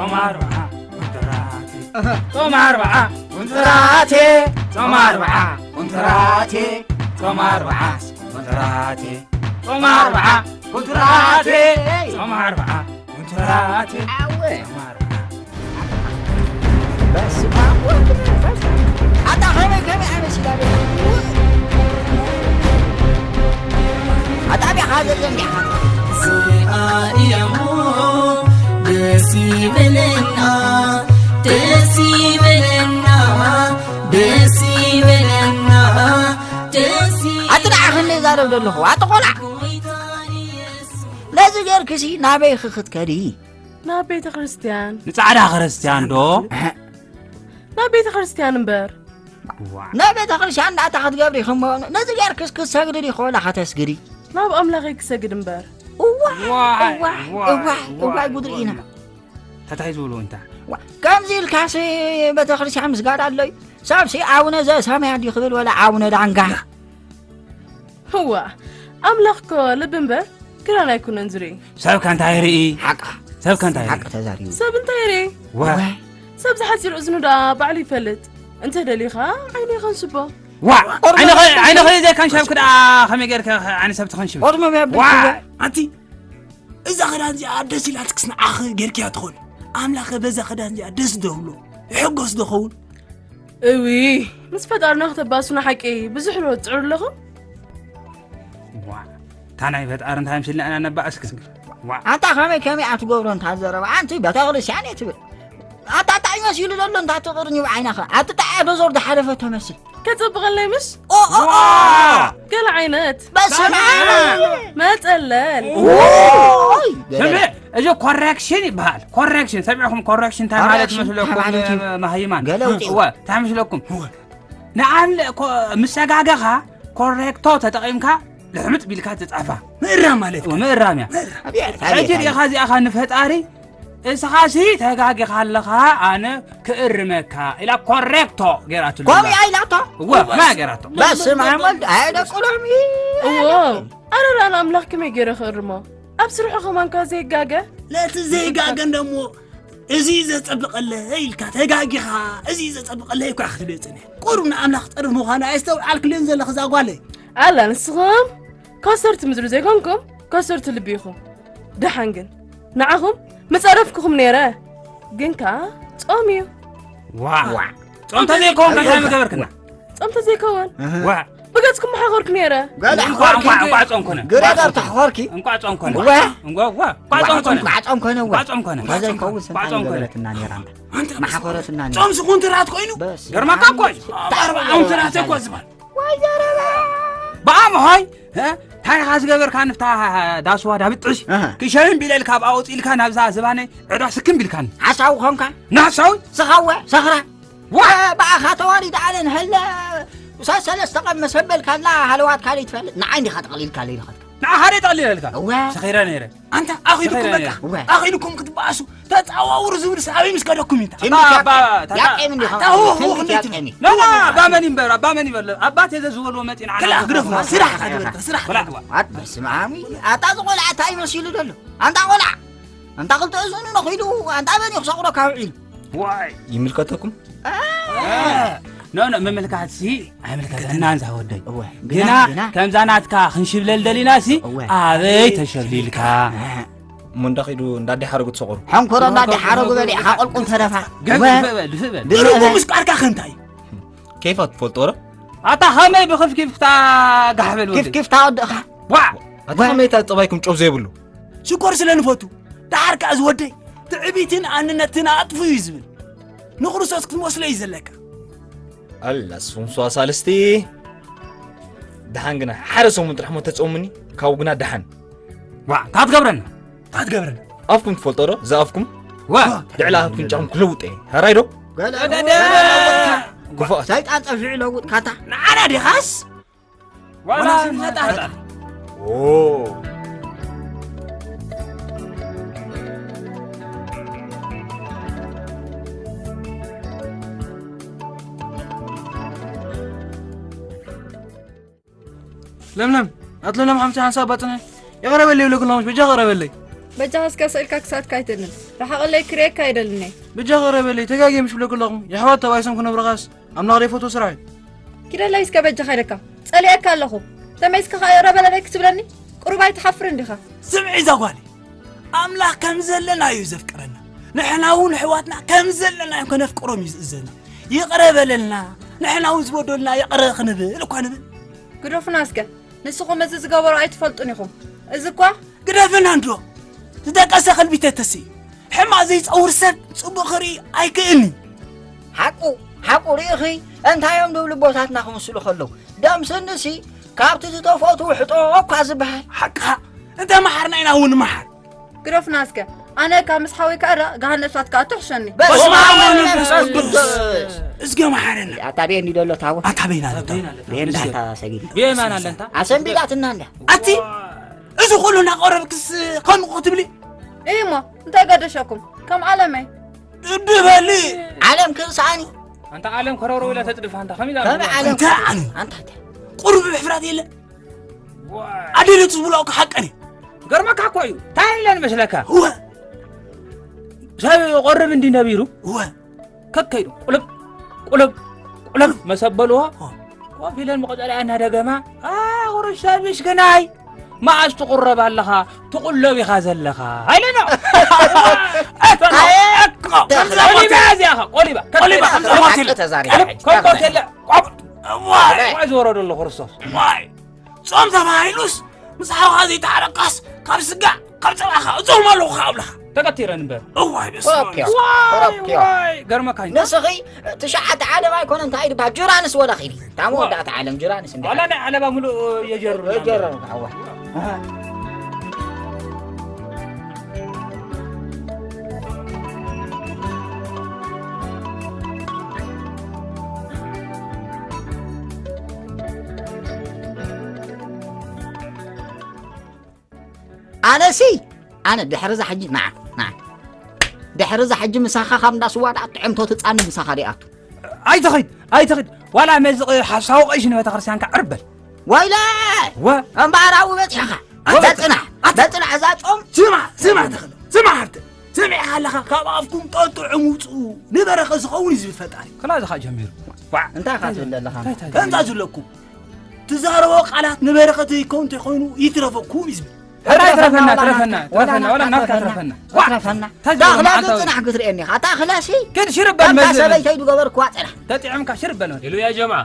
ጾም ኣርብዓ ኩንትራቴ። ጾም ኣርብዓ ኩንትራቴ። ጾም ኣርብዓ ኩንትራቴ። ጾም ኣርብዓ ኩንትራቴ። ጾም ኣርብዓ ኩንትራቴ። ጾም ኣርብዓ ኩንትራቴ። ኣወ። ጾም ኣርብዓ። በስመ አብ ወወልድ ወመንፈስ ቅዱስ። ኣታ ከመይ ከመይ ኣነ ሲዳቤ። ኣታ ቢኻ ዘዘም ቢኻ። እዚኣ እያ እሞ ደስ ይበለና፣ ደስ ይበለና፣ ደስ ይበለና፣ ደስ ኣቲ ደኣ ክንደይ ዛረብ ዘለኹ፣ ኣቲ ቆልዓ። ነዚ ጌርክሲ ናበይ ክትከዲ? ናብ ቤተ ክርስቲያን። ንጻዕዳ ክርስቲያን ዶ? እህ። ናብ ቤተ ክርስቲያን እምበር። ዋዕ። ናብ ቤተ ክርስቲያን እንዳታ ክትገብሪ እሞ ነዚ ጌርክስ ክትሰግዲ ዲኺ ወላ ከተስግዲ? ናብ ኣምላኸይ ክሰግድ እምበር። እዋይ፣ ዋይ፣ እዋይ፣ ዋይ፣ እዋይ፣ እዋይ፣ እዋይ፣ ጉድ ርኢና። እንታይ እዩ ዝብሉ እንታይ? ዋ፣ ከምዚ ኢልካሲ ቤተ ክርስቲያን ምስጋድ ኣሎ እዩ? ሰብሲ ኣቡነ ዘሰማያት ድዩ ክብል ወላ ኣቡነ ዳንጋ? እዋ፣ ኣምላኽ እኮ ልቢ እምበር ክዳን ኣይኮነን ዝርኢ። ሰብ ከ እንታይ ይርኢ? ሓቃ። ሰብ ከ እንታይ ይርኢ? ሓቂ ተዛሪቡ። ሰብ እንታይ ይርኢ? ወ። ወ። ሰብ ዝሓጺር እዝኑ ደኣ ባዕሉ ይፈልጥ። እንተ ደሊኻ ዓይኒ ይኸንሽቦ። ዋ! ቆርበ ዓይንኸ-፣ መብላት ዓይንኸ ዘይከንሸብክ ደኣ ከመይ ጌርካ ዓይኒ ሰብ ትኸንሽብ? ቆርበ መብላት ዋ! ብልክዕ። ኣንቲ፣ እዛ ክዳን እዚኣ ደስ ኢላትክስ ንዓኺ ጌርክያ ትኾን። ኣምላኸ በዛ ክዳን እዚኣ ደስ ዶ ይብሎ? ይሕጎስ ዶ ኸውን? እዊ፣ ምስ ፈጣርና ክተባሱና ሓቂ ብዙሕ ዶ ትጽዕሩ ኣለኹም? ዋ፣ እታ ናይ ፈጣሪ እንታይ ምስልና ኢና ነባእስክ? ዋ። ኣታ ከመይ ከመይ ኣትገብሮ እንታ ዘረባ? ኣንቲ ቤተክርስትያን እየ ትብል። ኣታ ጣዕ መሲሉ ዘሎ እንታ ትቕርኒ ብዓይናኸ። ኣቲ ጣዕ ዶ ዞር ዝሓለፈ ተመስል። ከጽብቐለይ ምሽ? ኦ፣ ኦ፣ ኦ። ዋ። ገለ ዓይነት። በስመ ኣብ። መጸለል። ኦይ፣ ስምዕ፣ እዚ ኮሬክሽን ይበሃል። ኮሬክሽን፣ ሰሚዕኹም ኮሬክሽን እንታይ ማለት ኮሬክሽን መስለኩም? እንታይ ማለት እዩ? መሃይማን። ገለ ውፅእ። እወ፣ እንታይ መስለኩም? እወ። ንኣን ኮ-፣ ምስ ሰጋገኻ ኮሬክቶ ተጠቒምካ ልሕምጥ ቢልካ ትጻፋ። ምእራም ማለት እዩ። ምእራም እያ። ምእራም። ኣቤት፣ ኣቤት፣ ሕጂ ኣቤት። ዲኻ እዚኣኻ ንፈጣሪ፣ እስኻሲ ተጋጊኻ ኣለኻ፣ ኣነ ክእርመካ ኢላ ኮሬክቶ ገይራትሉ ከምኡ ኣላ። እያ ኢላቶ? እወ፣ እወ። ማ ገይራቶ? በስመ ኣብ ወልድ፣ ኣይ ደቂ ሎሚ። እዎ፣ ኣረ ደኣ ንኣምላኽ ከመይ ገይረ ክእርሞ? ኣብ ስርሑ ከማንካ ዘይጋገ? ለቲ ዘይጋገ እንደሞ እዚ ዘጸብቐለይ ኢልካ ተጋጊኻ፣ እዚ ዘጸብቐለይ እኳ ክትብል ጽኒሕ። ቁሩብ ንኣምላኽ ጠርፍ ምዃኑ ኣየስተውዓልክልን ዘለኽ እዛ ጓለይ። ኣላ ንስኹም ኮሰርቲ ምድሪ ዘይኮንኩም ኮሰርቲ ልቢ ኢኹም። ደሓን ግን ንዓኹም ምጸረፍኩኹም ነይረ። ግን ከኣ ጾም እዩ። ዋ። ዋ። ጾም ተዘይከውን ከ እንታይ ምገበርክና? ጾም ተዘይከውን? እህ። ዋ። ብገጽኩም መሓኸርኩ ነይረ። ገለ እንቋዕ፣ ሓኸርኪ። እንቋዕ፣ እንቋዕ ጾም ኮነ። ግረገር ተሓኸርኪ። እንቋዕ ጾም ኮነ። ዋ። እንቋዕ፣ ዋ። እንቋዕ ዋ፣ ጾም ኮነ። እንቋዕ ጾም ኮነ፣ ዋ። እንቋዕ ጾም ኮነ። እንቋዕ ጾም ኮነ። ተዘይከውን እንታይ እንቋዕ ጾም ኮነ። ምገረትና ነይራ እንታ? ኣንተ መሓኸረትና ነይራ። ጾም ስኹን ትራት ኮይኑ? በስ። ገርማካ እኮ እዩ። ኣርባዓ ውን ትራት እኮ ዝበሃል። ዋይ ዘረባ። ብኣም ሆይ፣ እ? ታሪኻ ዝገበርካ ንፍታ ዳስዋ ዳብጥሽ። ኣሃ። ክሸይን ቢለልካ ብኣውፅ ኢልካ ናብዛ ዝባነይ ዕዳ ስክም ቢልካኒ። ሓሳዊ ኾንካ? ንሓሳዊ? ስኻወ፣ ሰኽራ። ዋ! ብኣኻ ተዋሪድ ኣለን ህለ ሰለስተ ቀን መሰበል ካላ ሃለዋት ካልእ ትፈልጥ። ንዓይ እንዲኻ ጠቕሊልካ ለይልኸትካ። ንዓኻ ደይ ጠቕሊለልካ? እወ። ሰኺረ ነይረ። ኣንታ ኣኺልኩም ሰኺረ በቃ። ነይረ። እወ። ኣኺልኩም ክትበኣሱ ተጻዋውሩ ዝብል ሰብ ኣበይ ምስ ከደኩም እዩ? ትንቢት ኣባ፣ ያቄም። ኣባ፣ ያቄም እንዲኻ። ኣታ፣ ሁ፣ ሁ፣ ትንቢት ክንደይ ያቄም እዩ። ኖ፣ ኖ፣ ኣባ መን ይንበር? ኣባ መን ይበል? ኣባ ተዘ ዝበልዎ መጺና ክላ፣ ዓና ግደፉ። ስራሕ ኢኻ ትበል፣ ስራሕ። ወላ፣ ወላ። ኣት በስመ ኣብ። ኣታ ዝቆልዓ እንታይ መሲሉ ዘሎ? ኣንታ ቆልዓ። ኣንታ ክልተ እዝኑ ነኺሉ፣ ኣንታ መን እዩ ክሰቕሮ ካብ ውዒሉ? ዋይ። ይምልከተኩም? ኖ፣ ኖ፣ ምምልካትሲ ኣይምልከተናን ዝሃወደይ። እወ፣ ግና፣ ግና፣ ግና። ከምዛ ናትካ ክንሽብለል ደሊናሲ እወ። ኣበይ ተሸብሊልካ? እህ። እሞ እንዳኺዱ እንዳዲ ሓረጉ ትሰቑሩ። ሕንኮሮ እንዳዲ ሓረጉ በሊዕኻ ቁልቁል ተደፋ። ገ-፣ እወ። ድፍእ በል፣ ድፍእ በል። ድፍእ በል። ርጉም ምስ ቃልካ ከንታይ? ኬፋ ትፈልጦ ዶ? ኣታ ኸመይ ብኽፍኪፍታ ጋሕ በል ወደይ? ኪፍኪፍታ ወድእኻ። ዋ! ኣታ ዋ! ኸመይ እታ ጸባይኩም ጨው ዘይብሉ? ሽኮር ስለ ንፈቱ። ደሓር ከኣ ዝወደይ ትዕቢትን ኣንነትን ኣጥፉ እዩ ዝብል። ንክርስቶስ ክትመስሎ እዩ ዘለካ። ኣላ ስንሷ ሳልስቲ። ደሓን ግና ሓደ ሰሙን ጥራሕ እሞ ተጸሙኒ፣ ካብኡ ግና ደሓን። ዋ፣ እንታይ ትገብረና? እንታይ ትገብረና? ኣፍኩም ትፈልጦ ዶ? ዝኣፍኩም? ዋ! ልዕሊ ኣፍንጫኹም ክልውጥ እየ። ሕራይ ዶ? ገለ ደ-፣ ደ-፣ ክፉኣት። ሰይጣን ጸፊዑ ለውጥ ካታ። ንዓና ዲኻስ? ዋላ ዋላ ስንመጣ ስንመጣ። ኦ። ለምለም፣ ኣትለሎም ሓምሳ ሓንሳብ ባጽነ። ይቕረበለይ ይብለኩም ሎምሽ፣ በጃ ይቕረበለይ። በጃኻ እስከ ስእልካ ክሳድካ ኣይትእንን። ርሓቐለይ ክርእየካ ኣይደልን እየ። በጃኻ ቅረበለይ፣ ተጋግየ ምሽ ብለኩ ኣለኹ። የሕዋት ተባኢሶም ክነብሩኻስ ኣምላኽ ዘይፈትዎ ስራሕ እዩ። ኪደለይ እስከ በጃኻ ኢለካ። ጸሊኤካ ኣለኹ። ተመይስካ ኸኣ ይቕረ በለለይ ክትብለኒ? ቁሩብ ኣይትሓፍርን ዲኻ? ስምዒ እዛ ጓለይ፣ ኣምላኽ ከም ዘለና እዩ ዘፍቅረና። ንሕና እውን ኣሕዋትና ከም ዘለና እዮም ከነፍቅሮም እዩ ዝእዘና። ይቕረ በለልና፣ ንሕና እውን ዝበደሉና ይቕረ ክንብል እኳ ንብል። ግደፉና እስከ፣ ንስኹም እዚ ዝገበሮ ኣይትፈልጡን ኢኹም። እዚ እኳ ግደፍና እንዶ፣ ዝደቀሰ ከልቢ ተተሲ። ሕማቕ ዘይጸውር ሰብ ጽቡቕ ክርኢ ኣይክእልን እዩ። ሓቁ፣ ሓቁ ርኢኺ፣ እንታይ እዮም ድብሉ ቦታትና ክምስሉ ከለዉ። ደም ስንሲ ካብቲ ዝተፈቱ ውሕጦ እኳ ዝበሃል። ሓቅኻ፣ እንተ መሓርና ኢና እውን ንመሓር። ግደፉና እስከ፣ ኣነ ካብ ምስ ሓወይ ከኣ ገሃነብ እሳት ክኣቱ ሕሸኒ። በስመ ኣብ ወወልድ ወመንፈስ ቅዱስ። እስከ መሓረና። ኣታ ቤን ይደሎ ታቦት። ኣታ ቤን ኣሎ። ቤን ዳታ ሰጊድ። ቤማን ኣለንታ። ኣሰንቢዳትና እንዳ። ኣቲ፣ እዚ ኩሉ እናቐረብክስ ከምኡ ክትብሊ? እሞ፣ እንታይ ገደሸኩም? ከም ዓለመይ። ድበሊ። ዓለም ክርስኣኒ። ኣንታ ዓለም ከረሮ ኢላ ተጽድፍ ኣንታ ከመይ ኢላ ከም ዓለም ኣንታ ኣኑ። ኣንታ ኣንታ። ቁሩብ ምሕፍራት የለ። ዋይ። ኣደለቱ ዝብሎ እኮ ሓቀን እዩ። ገርመካ እኮ እዩ። እንታይ ኢለን መስለካ? እወ። ሰብ ቆርብ እንዲ ነቢሩ። እወ። ከከይዱ ቁልብ፣ ቁልብ፣ ቁልብ መሰበልዎ። ኦ። ኮፍ ኢለን መቆጸሪያ እናደገማ፣ "ኣ፣ ቁሩሽ ሰብ ምሽክናይ፣ መኣስ ትቁረብ ኣለኻ፣ ትቁለብ ኢኻ ዘለኻ?" ኣይለኖ። ኣየ፣ እኮ፣ ከምዛ ቆሊባ ሞት እዚኣ ኢኻ፣ ቆሊባ፣ ቆሊባ፣ ከምዛ ከምዛ ሞት ሞት የለ። ተዛሪባ። ከም፣ ከም ሞት የለ። ቆብ-፣ ዋይ፣ ዋይ፣ ዝወረደሉ ክርስቶስ። ዋይ፣ ጾም ተባሂሉስ፣ ምስ ሓውኻ ዘይተዓረቃስ፣ ካብ ስጋ ካብ ጸባኻ እዞም ኣለኹ ኣብልኻ። ተቀቲረን እምበር። እዋይ፣ በስመ ኣብ። ኮረፕዮ፣ ዋይ፣ ኮረፕዮ። ዋይ፣ ገርመካ እዩ። ንስኺ ትሽዓተ ዓለም ኣይኮነ እንታይ ድባ ጁራንስ ወላ ኺዲ። ታሞ ዋ። ወዳእቲ ዓለም ጁራንስ እንደ ዋላ ናይ ዓለባ ሙሉእ የጀርሩ። የጀርሩ፣ ኣዋ። ኣሃ። ኣነሲ፣ ኣነ ድሕሪ እዛ ሕጂ፣ ንዓ፣ ንዓ። ድሕሪ እዛ ሕጂ ምሳኻ ካብ እንዳ ስዋ ደኣ ጥዕምቶ ትጻኒ ምሳኻ ዲኣቱ። ኣይትኺድ፣ ኣይትኺድ። ዋላ መዚ ቕ-፣ ሓሳዊ ቀይሽ ንቤተ ክርስቲያንካ ዕርበል። ወይለ! ወ-፣ ከም ባህራዊ በጺሕኻ። ኣንተ በጽናሕ፣ ኣንተ በጽናሕ እዛ ጾም። ስማ፣ ስማ ተኽለ፣ ስማ ሃብተ። ሰሚዕኻ ኣለኻ፣ ካብ ኣፍኩም ጠጥዑም ውጽኡ፣ ንበረኸት ዝኸውን እዩ ዝብል ፈጣሪ። ክላ ዝኻ ጀሚሩ። ዋዕ። እንታይ ኢኻ ትብል ዘለኻ? እንታይ፣ እንታይ ከምዛ ጀሚሩ? ዝብለኩም፣ ትዛረቦ ቃላት ንበረኸት ዘይከውን እንተኾይኑ ይትረፈኩም እዩ ዝብል። ሕራይ ትረፈና፣ ትረፈና፣ ትረፈና፣ ትረፈና፣ ወላ ናትካ ትረፈና። ትረፈና። ዋዕ። ትረፈና። እንታይ ዝብሎ ተኽለ መዓልታዊ? ጽናሕ ክትርእየኒ ኢኻ። ተኽለሲ ኪድ ሽርበል ከምታ መዝመዝ። ሰበይተይ ዝገበርክዋ ጽናሕ። ተጥዕምካ ሽርበል መዝመዝ። ሄሎ ያ ጀምዓ፣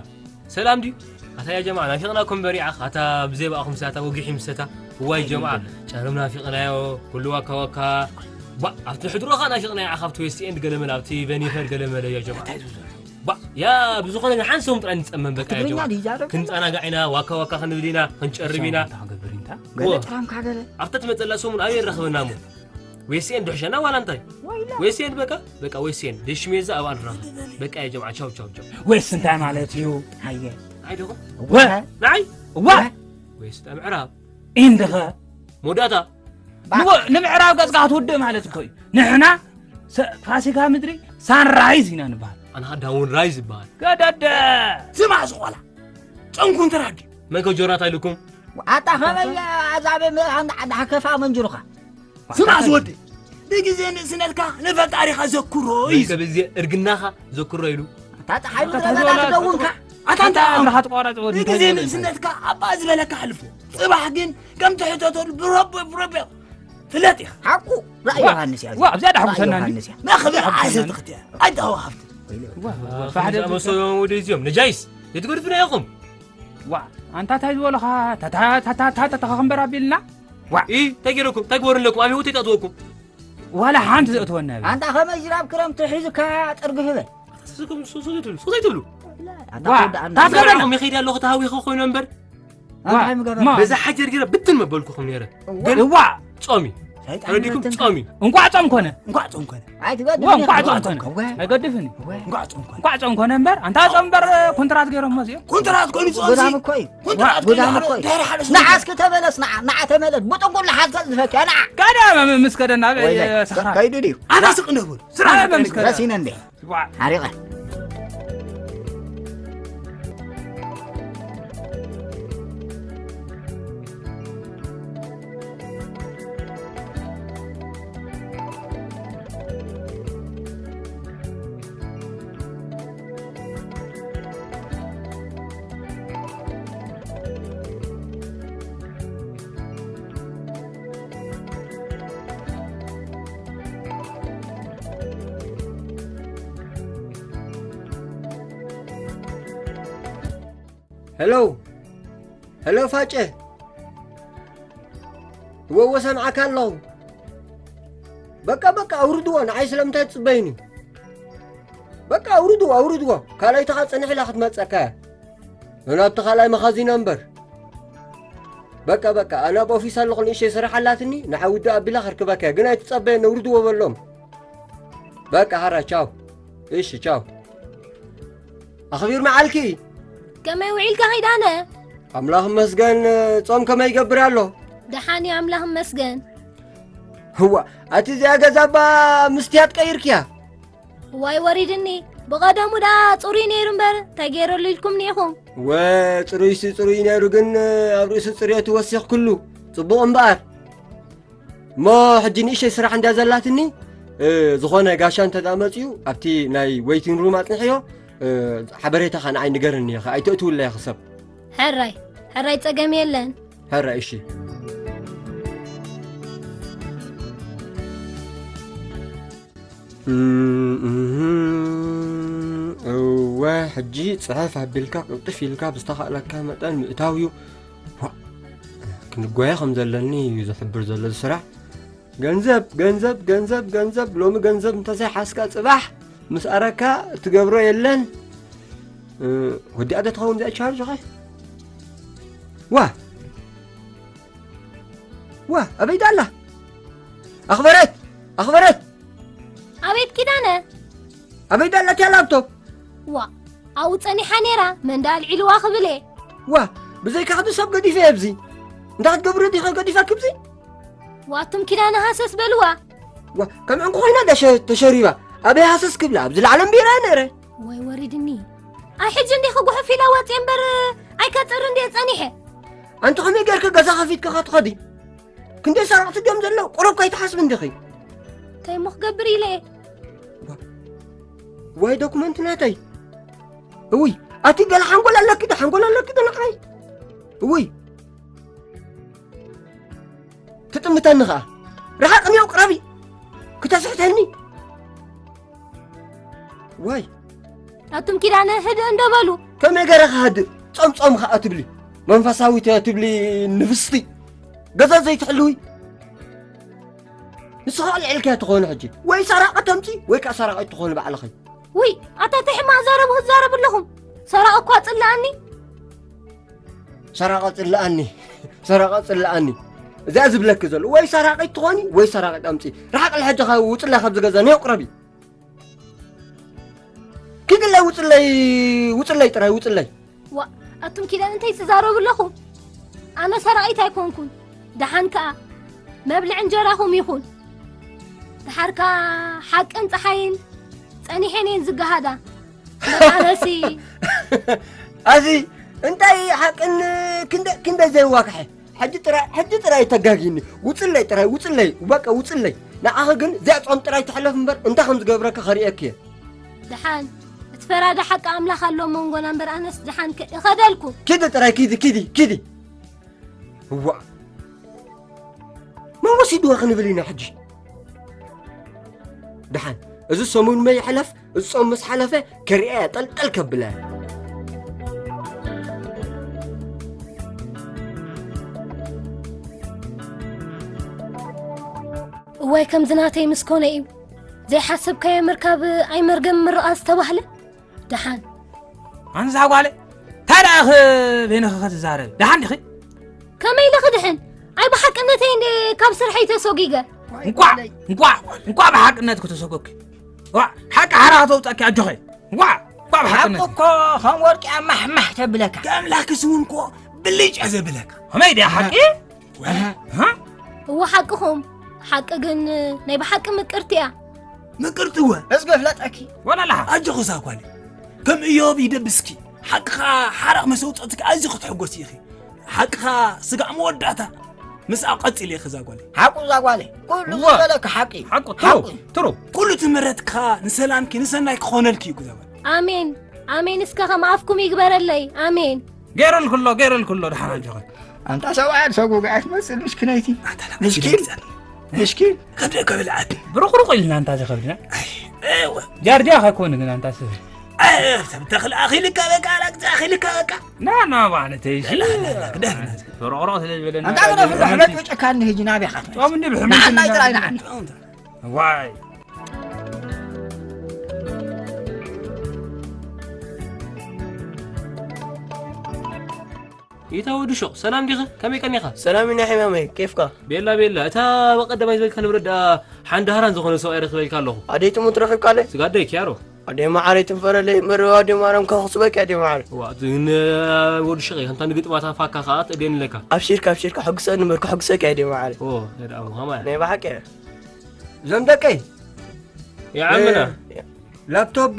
ሰላም ድዩ? ኣታ ያ ጀምዓ፣ ናፊቕናኩም በሪዓኽ። ኣታ ብዘይ ብኣኹም ሰታ ወጊሒ ምሰታ። እዋይ ጀምዓ፣ ጨርም ናፊቕናዮ፣ ኩሉ ዋካ ዋካ። ባ፣ ኣብቲ ሕድሮኻ ናፊቕናዮ፣ ዓኻ ኣብቲ ዌስት ኤንድ ገለመለ፣ ኣብቲ ቨኒፈር ገለመለ ያ ጀምዓ። እንታይ ዝብሎ? ባ፣ ያ ብዝኾነ ሓንሶም ጥራይ ንጸመም በቃ ያ ትግርኛ ጀምዓ። ድዩ ዛረብ? ክንጸናጋዕ ኢና፣ ዋካ ዋካ ክንብል ኢና፣ ክንጨርም ኢና። እንታይ ክገብር እንታ? ገለ ወ-፣ ጥራምካ ገለ። ኣብታ ትመጸላ ሰሙን ኣበይ ንራኸበና እሞ? ዌስት ኤንድ ድሕሸና ዋላ እንታይ? ወይላ። ዌስት ኤንድ በቃ፣ በቃ ዌስት ኤንድ። ደሽሜዛ ኣብ ኣንራኸብ። በቃ ያ ጀምዓ፣ ቻው፣ ቻው፣ ቻው። ዌስት እንታይ ማለት እዩ? ኣየ። ንዓይ ዶ? ወ-፣ ንዓይ? ወ-፣ ዌስት ኣብ ምዕራብ። ኢንድኸ? መወዳእታ። ባ- ንወ-፣ ንምዕራብ ገጽካ ክትውድእ ማለት እኮ እዩ። ንሕና ሰ-፣ ፋሲካ ምድሪ ሳንራይዝ ኢና ንበሃል። ኣነ ኸኣ ዳውን ራይዝ ይበሃል። ገደደ! ስማዕ፣ እዚ ቆላ ጨንኩ እንተ ራዲ። መን ከ ጆራት ኣይልኩም? ኣታ ኸመይ ኣዛበ መ-፣ ኣንዳ-፣ ኣንዳ ከፋ መንጅሩኻ? ስማዕ፣ እዚ ወዲ፣ ብግዜ ንእስነትካ ንፈጣሪኻ ዘክሮ እዩ። መን ከ ብግዜ እርግናኻ ዘክሮ ኢሉ? ኣታ ጸሓይ ኣታ ብዘበና ተዘበና ትደውንካ። ኣታ እንታይ ኣምርኻ ትቋረጽ ወዲ፣ ብግዜ እንታይ ንእስነትካ ኣባ ዝበለካ ኣሕልፎ። ጽባሕ ግን ከም ትሕተተሉ ብረቦ፣ ብረቦ ፍለጥ ኢኻ። ሓቁ ራእይ ዋ፣ ዮሃንስ እያ። ዋ፣ ኣብዚኣ ዳሕጉሰና ራእይ እንዲ? ዮሃንስ እያ። መኽብሪ ሓሰት ክትያ። ኣይተኸዋኸብቲ። ዋ፣ ዋ፣ ፋሕደ ዝኣመሰሎም ወዲ እዚኦም ነጃይስ፣ የትገድፉና ኢኹም? ዋ፣ ኣንታ ታይ ዝበሉኻ? ታታ፣ ታታ፣ ታታ፣ ታታ፣ ከንበር ኣቢልና? ዋ። ኢ፣ እንታይ ገይረኩም? እንታይ ግበሩ ኣለኩም? ኣብ ህይወት ይጠጥወኩም። ዋላ ሓንቲ ዘእትወና የብሉ። ኣንታ ኸመይ ጅራብ ክረምቲ ሒዙካ ጥርግፍ በል። ስስኩም ሱሱ ይትብሉ፣ ሱሱ ይትብሉ። ኣታ ዋ፣ ከወዳእና። ታስገበና። ይኸይድ ኣለኹ ተሃዊኸ ኮይኑ እምበር። እንታይ ምገበርካ? ማ? በዛ ሓጀር ጌረ ብትን መበልኩኹም ነይረ። እዋ። ግን እዋ። ጾም እዩ። ሰይጣን ተረዲኩም? ይመትንካ። ጾም እዩ። እንቋዕ ጾም ኮነ። እንቋዕ ጾም ኮነ። ኣይትገድፍን እዋ፣ እንቋዕ ኢኻ። ጾም ኮነ። እዋ። ኣይገድፍን እዩ። እዋ። እንቋዕ ጾም ኮነ። እንቋዕ ጾም ኮነ እምበር፣ ኣንታ ጾም እምበር፣ ኮንትራት ገይሮሞ እዚኦም። ኮንትራት ኮይኑ ጾም ጎዳም ሲ-፣ እኮ እዩ። ኮንትራት ጎዳም ኮይኑ እኮ እዩ። ድሕሪ ሓደ ንዓ ሰሙን። እስኪ ተመለስ፣ ንዓ፣ ንዓ ተመለስ። ብጥንቁል ንሓዝካ ዝፈትያ፣ ንዓ። ቀደም ምስ ከደና፣ ወይለ፣ ሰኽራን። ከይዱ ድዩ? ኣታ ስቕ እንደ በሉ። ስራሕ ኣበይ ተጠሪጉ። ምስከ-፣ ረሲነ እንዴ? ዋ። ሓሪቐ። ሄሎ፣ ሄሎ ፋጨ፣ ወወ ሰምዓካ ኣለኹ። በቃ በቃ፣ ኣውርድዎ፣ ንዓይ ስለምንታይ ትጽበይኒ? በቃ ኣውርድዎ፣ ኣውርድዎ። ካልኣይትኻ ጽንሕ ኢላ ክትመጸካ እያ። ናብቲ ካልኣይ መኻዚና እምበር። በቃ በቃ፣ ኣነ ኣብ ኦፊስ ኣለኹ፣ ንእሽተይ ስራሕ ኣላትኒ፣ ንዓይ ውድእ ኣቢላ ከርክበካ እየ። ግን ኣይትጸበየኒ፣ ኣውርድዎ በሎም። በቃ ሓራ፣ ቻው። እሺ፣ ቻው። ኣኽቢር መዓልኪ። ከመይ ውዒልካ ኺዳነ? ኣምላኽ መስገን፣ ጾም ከመይ ይገብር ኣሎ? ደሓን እዩ፣ ኣምላኽ መስገን። ህዋ፣ ኣቲ እዚኣ ገዛ እባ ምስትያት ቀይርክያ? ዋይ ወሪድኒ። ብቐደሙ ደኣ ጽሩይ ነይሩ እምበር፣ እንታይ ገይረሉ ኢልኩምኒ ኢኹም? ወ፣ ጽሩይሲ ጽሩይ ነይሩ፣ ግን ኣብ ርእሱ ጽርየቱ ወሲኽክሉ። ጽቡቕ እምበኣር። እሞ ሕጂ ንእሽተይ ስራሕ እንድያ ዘላትኒ፣ እ፣ ዝኾነ ጋሻ እንተ ደኣ መጺኡ፣ ኣብቲ ናይ ዌይቲንግ ሩም ኣጽንሕዮ፣ እ፣ ሓበሬታኻ ንዓይ ንገረኒ ኢኻ፣ ኣይተእትውለይ ክሰብ። ሕራይ፣ ሕራይ ጸገም የለን። ሕራይ፣ እሺ። እም፣ እም፣ እወ፣ ሕጂ ጽሕፍ ኣቢልካ ቅልጥፍ ኢልካ ብዝተኻእለካ መጠን ምእታው እዩ። ዋእ፣ ክንጓየ ከም ዘለኒ እዩ ዝሕብር ዘሎ እዚ ስራሕ። ገንዘብ፣ ገንዘብ፣ ገንዘብ፣ ገንዘብ። ሎሚ ገንዘብ እንተዘይሓዝካ ጽባሕ ምስ ኣረካ እትገብሮ የለን። እ፣ ወዲኣ ዶ ትኸውን እዚኣ ቻርጅ ኸ? ዋ! ዋ! ኣበይ ደኣ ኣላ? ኣኽበረት! ኣኽበረት! ኣቤት ኪዳነ! ኣበይ ደኣ ኣላ እቲኣ ላፕቶፕ? ዋ! ኣብኡ ጸኒሓ ነይራ፣ መን ደኣ ኣልዒልዋ ክብል እየ። ዋ! ብዘይካኺ ዶ ሰብ ገዲፈ እየ ኣብዚ? እንታይ ክትገብሪ ዲኺ ገዲፋኪ ኣብዚ? ዋቱም ኪዳነ ሃሰስ በልዋ። ዋ፣ ከም ዕንቁ ኮይና ዳ ሸ-፣ ተሸሪባ። ኣበይ ሃሰስ ክብላ? ኣብዚ ላዕሊ ኣንቢራ ነይረ። ወይ ወሪድኒ። ኣይ ሕጂ እንዲኺ ጉሕፍ ኢለ ወፅየ እምበር ኣይከፅር እንድየ ፀኒሐ። ኣንቲ ከመይ ጌርኪ ገዛ ከፊትኪ ኸትኸዲ? ክንደይ ሰረቕቲ ድዮም ዘለዉ? ቁሩብ ከይትሓስቢ እንዲኺ። እንታይ እሞ ክገብር ኢለ እየ። ዋ-፣ ዋይ ዶኩመንት ናተይ። እውይ፣ ኣቲ ገለ ሓንጎል ኣለኪ ዶ? ሓንጎል ኣለኪ ዶ ንዓይ? እውይ። ትጥምተኒ ኸኣ። ርሓቕኒ ኣቕረቢ። ክተስሕተኒ። ዋይ። ኣቱም ኪዳነ ህድእ እንዶ በሉ። ከመይ ገይረ ክሃድእ? ጾም ጾም ኸኣ ትብሊ። መንፈሳዊት እየ ትብሊ ንፍስቲ። ገዛ ዘይትሕልዊ። ንስኻ ኣልዒልካያ ትኾኒ ሕጂ። ወይ ሰራቒ ተምጺ፣ ወይ ከኣ ሰራቒት ትኾኒ ባዕልኺ። ውይ፣ ኣታ እንታይ ሕማቕ ዘረባ ትዛረቡ ኣለኹም? ሰራቒ እኳ ጽልኣኒ። ሰራቐ ጽልኣኒ፣ ሰራቐ ጽልኣኒ። እዚኣ ዝብለኪ ዘሎ፣ ወይ ሰራቒት ትኾኒ፣ ወይ ሰራቒት ኣምጺ። ርሓቕ ልሕጂ ካብ ውጽለይ ካብዚ ገዛ፣ ነይ ቁረቢ። ኪድለይ ውጽለይ፣ ውጽለይ ጥራይ፣ ውጽለይ። ዋ፣ ኣቱም ኪዳን እንታይ ትዛረቡ ኣለኹም? ኣነ ሰራቒት ኣይኮንኩን። ደሓን ከኣ መብልዒ እንጀራኹም ይኹን። ደሓር ከኣ ሓቅን ጸሓይን ጸኒሐን እየን ዝገሃዳ። መቃለሲ። ኣዚ እንታይ ሓቅን ክንደ-፣ ክንደይ ዘይዋክሐ። ሕጂ ጥራይ፣ ሕጂ ጥራይ ተጋጊኒ። ውጽለይ ጥራይ፣ ውጽለይ፣ በቃ ውጽለይ። ንዓኺ ግን እዚኣ ጾም ጥራይ ትሕለፍ እምበር እንታይ ከም ዝገብረኪ ከርእየኪ እየ። ደሓን፣ እቲ ፈራዲ ሓቂ ኣምላኽ ኣሎ መንጎና እምበር ኣነስ ደሓን ከ-፣ እኸደልኩ። ኪዲ ጥራይ፣ ኪዲ፣ ኪዲ፣ ኪዲ። እዋእ! መን ወሲድዋ ክንብል ኢና ሕጂ? ደሓን፣ እዚ ሰሙን መ ይሕለፍ፣ እዚ ጾም ምስ ሓለፈ ክርእያ ጠልጠል ከብላ። እዋይ፣ ከምዚ ናተይ ምስ ኮነ እዩ። ዘይሓሰብካዮ ምርካብ ኣይመርገም ምርቓ ዝተባህለ። ደሓን። ኣንዛ ጓለ፣ እንታይ ደኣ ኸ በይንኺ ኸ ትዛረቢ? ደሓን ዲኺ? ከመይ ኢለ ክድሕን? ኣይ ብሓቅነተይ እንደ ካብ ስርሐይ ተሰጒገ። እንቋዕ፣ እንቋዕ፣ እንቋዕ ብሓቅነትኪ ተሰጎግኪ። ዋ፣ ሓቂ ሓራ ከተውጻኪ ኣጆኺ። ዋ፣ እንቋዕ ሓቂ ብሓቅነትኪ። እኮ ከም ወርቂ ኣማሕማሕ ተብለካ። ከኣምላኽኪ ስውን እኮ ብልጭ እየ ዘብለካ። ከመይ ድያ ሓቂ? ወ-፣ ሃ? እወ ሓቅኹም። ሓቂ ግን ናይ ብሓቂ ምቅርቲ እያ። ምቅርቲ እወ። እዝጊ ፍለጠኪ። ወላ ለሓ። ኣጆኺ እዛ ጓለይ። ከም እዮብ ይደብስኪ። ሓቅኻ ሓራ ምስ ኣውጸእትኪ ኣዝኺ ክትሕጎሲ ኢኺ። ሓቅኻ ስጋዕ መወዳእታ ምስኣ ቀጺሊ ኢኺ እዛ ጓለይ። ሓቁ እዛ ጓለይ። ኩሉ እወ። ዝበለኪ ሓቂ እዩ። ሓቁ፣ ትሩ፣ ሓቁ እዩ። ትሩ። ኩሉ እቲ ምሕረትካ ንሰላምኪ ንሰናይ ክኾነልኪ እዩ እዛ ጓለይ። ኣሜን። ኣሜን። እስከ ከም ኣፍኩም ይግበረለይ። ኣሜን። ገይረልኩ ኣሎ፣ ገይረልኩ ኣሎ፣ ደሓን ኣጆኺ። ኣንታ ሰብኣይ ሰጉግ ኣይትመስል ምስኪነይቲ። ኣንታ ላ ምስኪን። ምስኪን። ከብደ ከብልዓት። ብሩቕሩቕ ኢልና ኣንታ እዚ ከብድና። ኣይ፣ እወ። ጃርዲያ ከይኮነ ግን ኣንታ ሰብ። ኣይ፣ እህ፣ ሰብ ተኽሊ ኣኺልካ በቃ፣ ኣላግዛ ኣኺልካ በቃ። ና፣ ና፣ ማለተይ፣ እሺ። ላ፣ ላ፣ ላ፣ ግደፍ፣ ግደፍ። ሮቕሮቕ ስለ ዝበለና፣ ኣንታ ግደፍ፣ ዳ፣ ሕመት ወጨካ እንሂጂ ናብያ ኻትመጽ። ጾም እንዲ ብሕመት ንዓና እንዳ ጥራይ ንዓና። ዋይ። ኢታ ወዲ ሹቕ፣ ሰላም ዲኻ? ከመይ ቀኒኻ? ሰላም ኢና ሕማመይ፣ ኬፍካ? ቤላ፣ ቤላ፣ እታ በቐደማይ ዝበልካ ንብረት ደኣ ሓንዳህራን ዝኾነ ሰብኣይ ረኺበልካ ኣለኹ። ኣደይ ትሙት ረኺብካለይ? ስጋ ኣደይ ኪያሮ። ኣደይ መዓረይ ትንፈረለይ፣ መረዋ ኣደይ ማርያም ከኽስበኪ ኣደይ መዓረይ። ዋ፣ ግን ወዲ ሹቕ፣ ከምታ ንግጥማታ ፋካ ኸኣ ትእደኒ ኣለካ። ኣብሽርካ፣ ኣብሽርካ፣ ሕጉሰ ንበር፣ ክሕጉሰኪ ኣደይ መዓረይ። ኦ፣ ደኣ ከማይ። ናይ ብሓቂ። እዞም ደቀይ። ይዓምና። እ፣ ላፕቶፕ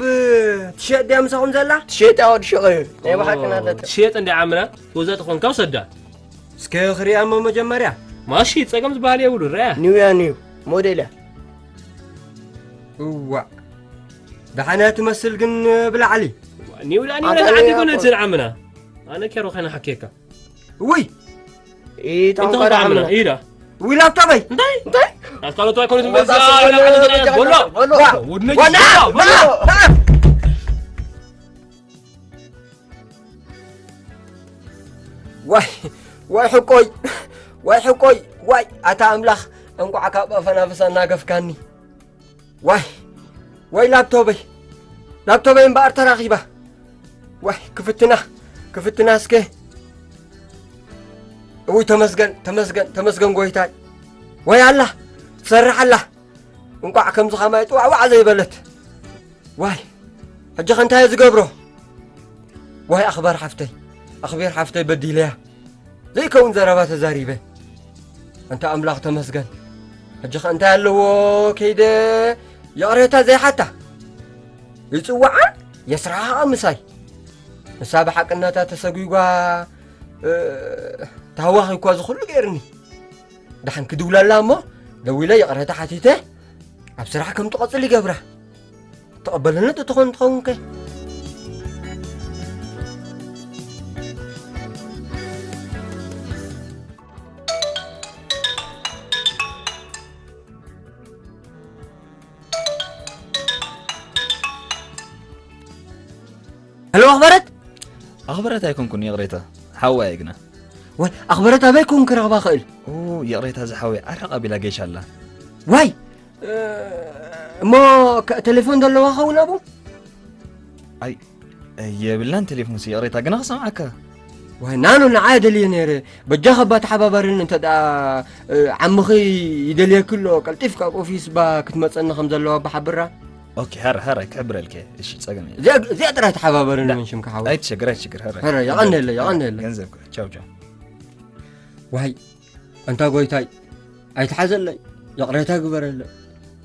ትሸጥ ድያ ምሳኹም ዘላ? ትሸጥ እያ ወዲ ሹቕ እዩ። ናይ ብሓቂ ኦ፣ ናተተ። ትሸጥ እንዲ ዓምና፣ ወዛ ተኾንካ ውሰዳ። እስከ ክሪኣ እሞ መጀመርያ። ማሺ፣ ጸገም ዝበሃል የብሉ፣ ርኣያ። ኒው እያ፣ ኒው ሞዴል እያ። እዋ። ደሓን እያ ትመስል ግን ብላዕሊ። ኒው ደኣ፣ ኒው ኣታ ደኣ፣ ዓዲ ኒው ኮነ እኮ። ትብል ዓምና። ኣነ ኬሮ ኸይነ ሓኬካ። ውይ! ኢታ እንተ እንኳ ደኣ ዓምና፣ ዓምና። ኢዳ። ውይ ላፕቶፐይ! እንታይ? እንታይ? ኣስካሎት ኣይኮነትን በዛ ወዛ ኣላ ሰለለ ዓዲ ወዛ ዘላ። ቦሎ! ቦሎ! ዋ! ውድነጅ ዋና! ቦሎ! ቦሎ! ዋይ! ዋይ ሕቆይ! ዋይ ሕቆይ! ዋይ! ኣታ ኣምላኽ እንቋዕ ካብ ኣፈናፍሳ እናገፍካኒ። ዋይ! ዋይ ላፕቶበይ! ላፕቶበይ እምበኣር ተራኺባ። ዋይ ክፍትና! ክፍትና እስከ! እውይ ተመስገን! ተመስገን! ተመስገን ጎይታይ! ዋይ ኣላ! ትሰርሕ ኣላ! እንቋዕ ከምዚ ኸማይ ጥዋዕዋዕ ዘይበለት። ዋይ፣ ሕጂ ኸ እንታይ እየ ዝገብሮ? ዋይ ኣኽባር ሓፍተይ፣ ኣኽቢር ሓፍተይ በዲለያ። ዘይከውን ዘረባ ተዛሪበ። ኣንታ ኣምላኽ ተመስገን። ሕጂ ኸ እንታይ ኣለዎ ከይደ ይቕሬታ ዘይሓታ? ይጽውዓ፣ የስርሓ ምሳይ። ንሳ ብሓቅነታ ተሰጒጓ፣ እ፣ ተሃዋኺ እኳ እዚ ኹሉ ገይርኒ። ደሓን ክድውለላ እሞ ደዊለ ይቕሬታ ሓቲተ ኣብ ስራሕ ከም ትቐጽል ይገብራ። ትቐበለኒ ተትኾን ትኸውን ከ? ሄሎ ኣኽበረት። ኣኽበረት ኣይኮንኩን፣ ይቕሬታ። ሓዋ እየ ግና። ወይ ኣኽበረት ኣበይ ኮን ክረኽባ ክእል? ኦ፣ ይቕሬታ ዝሓወይ፣ ዓርቕ ኣቢላ ጌሻ ኣላ። ዋይ! እ፣ እሞ ከ-፣ ቴሌፎን ዘለዋ ኸውን ኣብኡ? ኣይ፣ የብላን ቴሌፎንሲ፣ ይቕሬታ ግና ክሰምዓካ። ዋይ ናኑ፣ ንዓ ደልየ ነይረ። በጃኻ እባ ተሓባበርኒ እንተ ደኣ፣ እ፣ ዓምኺ ይደልየኪ ኣሎ፣ ቀልጢፍካ ኣብ ኦፊስ እባ ክትመጸኒ ከም ዘለዋ እባ ሓብራ። ኦኬ፣ ሃረ፣ ሃረ፣ ክሕብረልኪ እየ። እሺ፣ ጸገም የለን። እዚኣ፣ እዚኣ ጥራይ ተሓባበርኒ ዳ-፣ መን ሽምካ ሓወይ። ኣይትሸገር፣ ኣይትሸገር፣ ሃረ። ሃረ፣ የቐንየለይ፣ የቐንየለይ። ገንዘብ፣ ቻው፣ ቻው። ዋይ፣ ኣንታ ጎይታይ፣ ኣይትሓዘለይ፣ ይቕሬታ ግበረለይ።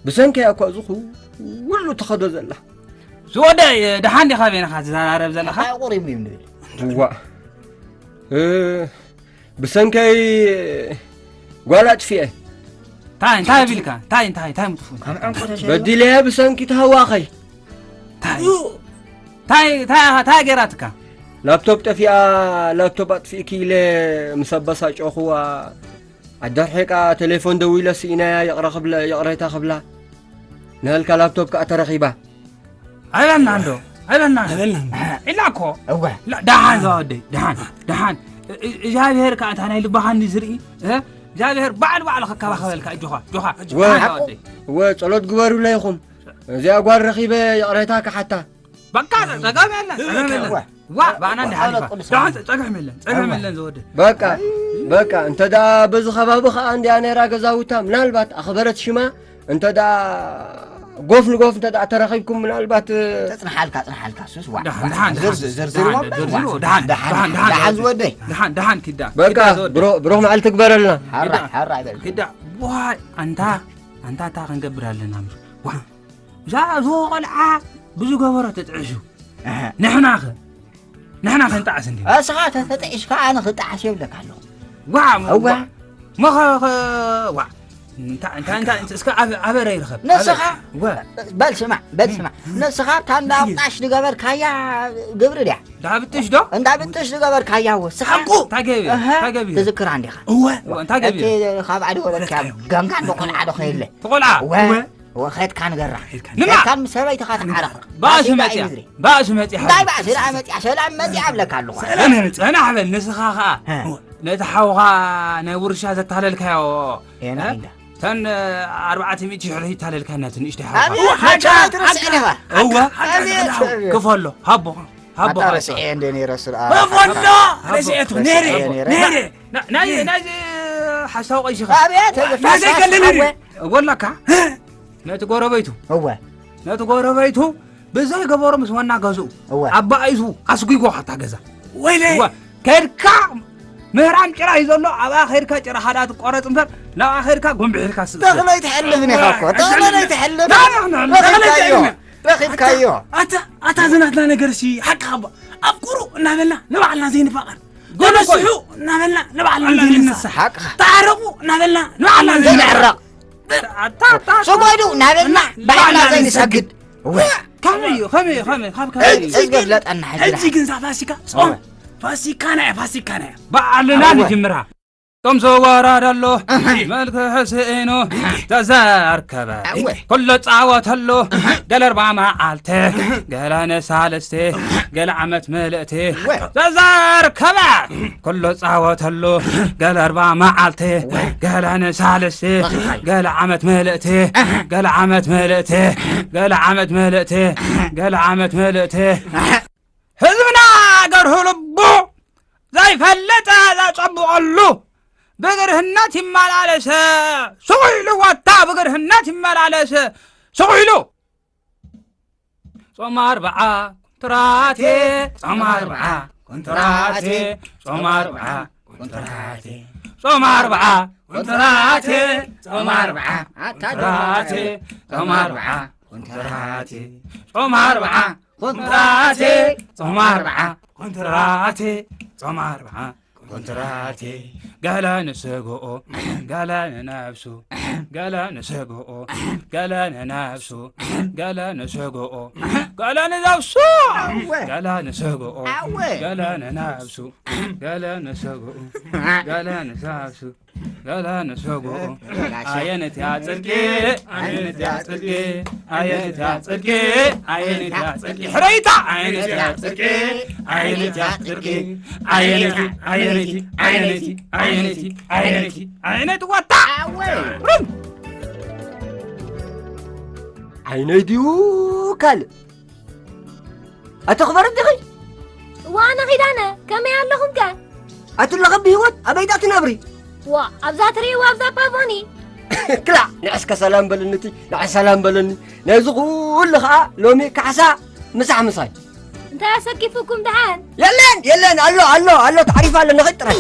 ብሰንከይ እያ እኮ እዚ ኩሉ ትኸዶ ዘላ። ዝወደይ፣ ደሓን ዲኻ በይንኻ ትዘራረብ ዘለኻ? ኣታ ቁሪብ እዩ ንብል። እዋ። እ፣ ብሰንከይ ጓል ኣጥፊኤ። እንታይ፣ እንታይ ቢልካ? እንታይ፣ እንታይ፣ እንታይ ምጥፉ? ከም ዕንቁ ተሸይኑ። በዲለየ ብሰንኪ ተሃዋኸይ። እንታይ? እንታይ፣ እንታይ፣ እንታይ ገይራትካ? ላፕቶፕ ጠፊኣ፣ ላፕቶፕ ኣጥፊእኪ ኢለ ምስ ኣበሳጨኹዋ፣ ኣዳርሒቃ ቴሌፎን ደዊለ ስኢናያ ይቕረ ክብለ፣ ይቕሬታ ክብላ። ንህልካ ላፕቶፕ ከኣ ተረኺባ። ኣይበልናን ዶ? ኣይበልናን። ኣይበልናን። ኢላ እኮ። እወ። ላ፣ ደሓን ዝወደይ፣ ደሓን፣ ደሓን። እ-፣ እ-፣ እግዚኣብሔር ከኣ እታ ናይ ልባኻ እንዲ ዝርኢ፣ እ? እግዚኣብሔር ባዕሉ ባዕሉ ክከባኸበልካ፣ እጆኻ፣ እጆኻ፣ ወ-፣ ደሓን ዝወደይ። ወ-፣ ጸሎት ግበሩለይ ኢኹም። እዚኣ ጓል ረኺበ ይቕሬታ ክሓታ። በቃ፣ ጸገም የለን፣ ጸገም የለን። እወ። ዋ፣ ባዕና እንዲ ሓሊፋ። ጸሎት ቅዱስ ደሓን ጸ-፣ ጸግሕም የለን፣ ጸግሕም የለን ዝወደይ። በቃ፣ በቃ፣ እንተ ደኣ በዚ ከባቢ ከኣ እንዲያ ነይራ ገዛውታ፣ ምናልባት ኣኽበረት ሽማ፣ እንተ ደኣ ጎፍ ንጎፍ እንተ ደኣ ተራኺብኩም ምናልባት፣ ተጽንሓልካ፣ ጽንሓልካ፣ ሱስ፣ ዋ፣ ደሓን፣ ዋ፣ ደሓን፣ ዘርዝ-፣ ደሓን፣ ዘርዝርዎ ደሓን፣ እምበር፣ ዋ፣ ዘርዝርዎ፣ ደሓን፣ ደሓን፣ ደሓን፣ ደሓን፣ ደሓን፣ ደሓን፣ ደሓን፣ ኪዳ፣ በቃ፣ ኪዳ ዘወደ። ብሮ-፣ ብሩኽ መዓልቲ ግበረልና። ሓራ፣ ኪዳ፣ ሓራ ይበል። ኪዳ፣ ዋይ፣ ኣንታ፣ ኣንታ፣ ኣንታ ክንገብር ኣለና፣ ምሽ-፣ ዋ፣ እዛ፣ እዚ ቆልዓ ብዝገበሮ ተጥዕሱ። ኣሃ። ንሕናኸ? ንሕና ክንጠዓስ እንዲና። እስኻ ተተጠዒስካ ኣነ ክጠዓስ የብለካ ኣለኹ። ዋ፣ እዋ። ዋ። ሞ ኸ-፣ ኸ-፣ ዋ። እንታ-፣ እንታ-፣ እንታ-፣ እስከ ኣበ-፣ ኣበረ ይርከብ? ንስኻ? ኣበረ? ዋ። በል ስማዕ፣ በል ስማዕ። ንስኻ እታ እንዳ ብጥሽ ድገበርካያ ግብሪ ድያ? እንዳ ብጥሽ ዶ? እንዳ ብጥሽ ድገበርካያ ወ-፣ ስኻ? ሓቁ! እንታይ ገቢ? እህ፣ እንታይ ገቢ? ትዝክራ እንዲኻ? እወ። እወ፣ እንታይ ገቢ? እቲ ካብ ዓዲ ወለድካ ወለድካ ገንጋ እንዶ ቆልዓ ዶ ኸየለ? ተቆልዓ? እወ። እወ። ወኸድካ ንገራ። ኸድካ ንማ? ኸድካ ምስ ሰበይትኻ ትዓረቕ። ባእሲ ባእሲ መጽያ። ባእሲ መጽያ። እንታይ ባእሲ ደኣ መጽያ? ሰላም መጽያ እብለካ ኣለኹ። ሰላም መጽያ። ዘና ሕበል፣ ንስኻ ኸኣ ሀ። ነቲ ሓውኻ ናይ ውርሻ ዘታለልካዮ፣ የና ሀ? ኢንዳ። ተን ኣርባዕተ ሚእቲ ሽሕ ይታለልካ ነቲ ንእሽተይ ሓውኻ። ኣቤት፣ እዋ፣ ሓንቻ ሓንቻ ትርስዕ ኢኻ። እዋ። ሓንቻ ኣቤት፣ ትርስዕ። ኣቤት። ክፈሎ፣ ሃቦ፣ ሃቦ ኣታ ሃቦ። ረስዐ እንደ ነይረ ስርኣ። ክፈሎ፣ ሃቦ። ረስዐቱ፣ ነይረ፣ ረስዐ ነይረ። ነይረ። ና-፣ ናይ፣ ናይ ሓሳዊ ቀይሽኻ። ኣቤት፣ ናዘይ ፋስፋስ ከለኒ ሓወ። ወላካ፣ ሀ? ነቲ ጎረቤቱ። እወ። ነቲ ጎረቤቱ ብዘይ ገበሩ ምስ ወና ገዝኡ። እወ። ኣባኢሱ ኣስጒጎ ኣታ ገዛ። ወይለይ! እወ። ከድካ ምህራም ጭራ እዩ ዘሎ፣ ኣብኣ ከድካ ጭራ ሓዳ ትቆረጽ እምበር፣ ናብኣ ከድካ ጉንብሕ ኢልካ ስእ-፣ ተኽለይ ትሕልፍን ኢኻ እኮ፣ ተኽለይ ትሕልፍ። ናብኣ ክንሕልፍ። ተኽለይ ረኺብካዮ፣ ትሕልፍ። ረኺብካዮ። ኣታ፣ ኣታ ዝናትና ነገርሲ ሓቅኻ እባ። ኣፍቅሩ እናበልና ንባዕልና ዘይንፋቐር። ጎበዝ ተነስሑ እኮ እዩ። እናበልና ንባዕልና ንባዕልና ዘይንነሳ። ዘይንነሳ። ሓቅኻ። ተዓረቑ እናበልና ንባዕልና ዘይንዕረቕ። ዘይንዕረቕ። ኣታ፣ ኣታ፣ ኣታ። ስገዱ እናበልና ባዕልና ባዕልና ዘይንሰግድ። ዘይንሰግድ። እወ። ከመይ እዩ? ከመይ እዩ? ከመይ? ካብ ከመይ እዩ? ሕጂ ግን፣ ዘፍለጠና ሕጂ ሕጂ ደሓን። ግን እዛ ፋሲካ ጾም፣ እወ። ፋሲካና እያ፣ ፋሲካና እያ። በዓልና እወ። ንጅምራ። ቶም ዘወራድ ኣሎ፣ እህ። መልክዕ ስኢኑ ተዘርከበ። እወ። ኩሎ ጻወት ኣሎ፣ እህ። ገለ ኣርባ መዓልቲ፣ እህ። ገለ ንሳልስቲ፣ ገለ ዓመት ምልእቲ። እወ። ተዘርከበ። ኩሎ ጻወተሉ፣ ገለ ኣርባ መዓልቲ፣ እወ። ገለ ንሳልስቲ፣ እወ። ገለ ዓመት ምልእቲ፣ እህ። ገለ ዓመት ምልእቲ፣ ገለ ዓመት ምልእቲ፣ ገለ ዓመት ምልእቲ። እህ። ህዝብና ገርሁ ልቡ ዘይፈልጥ ዘጸብቐሉ፣ ብግርህነት ይመላለስ፣ ስቕ ኢሉ ወታ ብግርህነት ይመላለስ፣ ስቕ ኢሉ። ጾም ኣርብዓ ኮንትራቴ፣ ጾም ኣርብዓ ኮንትራቴ፣ ጾም ኣርብዓ ኮንትራቴ፣ ጾም ኣርብዓ ኮንትራቴ፣ ጾም ኣርብዓ ኮንትራቴ፣ ጾም ኣርብዓ ኮንትራቴ፣ ጾም ኣርብዓ ኮንትራቴ፣ ጾም ኣርብዓ ኮንትራቴ፣ ጾም ኣርብዓ ኮንትራቴ። ገለ ንስግኡ፣ ገለ ንነብሱ፣ ገለ ንስግኡ፣ ገለ ንነብሱ፣ ገለ ንስግኡ፣ ገለ ንነብሱ፣ ኣወ። ገለ ንስግኡ፣ ኣወ። ገለ ንነብሱ፣ ገለ ንስግኡ፣ ገለ ንነብሱ፣ ገለ ንስግኡ። ጋሼ። ኣየነትያ ጽድቂ፣ ኣየነትያ ጽድቂ፣ ኣየነትያ ጽድቂ፣ ኣየነትያ ጽድቂ። ሕረይታ፣ ኣየነትያ ጽድቂ፣ ኣየነትያ ጽድቂ፣ ኣየነቲ፣ ኣየነቲ፣ ኣየነቲ፣ ኣየነቲ፣ ኣየነቲ፣ ኣየነቲ ወታ። ኣወ። ሩም። ዓይነይ ድዩ ካልእ? ኣቲ ክበርት ዲኺ? እዋ፣ ኣነ ኺዳነ፣ ከመይ ኣለኹም ከ? ኣቲ ኣለኸ ብህይወት፣ ኣበይ ደኣ ትነብሪ? ዋ፣ ኣብዛ ትርእይዋ፣ ኣብዛ ፓቮኒ። ክላእ፣ ንዕስከ ሰላም በለኒ እቲ፣ ንዕ ሰላም በለኒ። ነዚ ኩሉ ኸኣ ሎሚ ካሕሳ ምሳሕ ምሳይ። እንታይ ኣሰኪፉኩም ደሓን? የለን፣ የለን፣ ኣሎ፣ ኣሎ፣ ኣሎ፣ ተዓሪፋ ኣሎ፣ ንኺድ ጥራይ።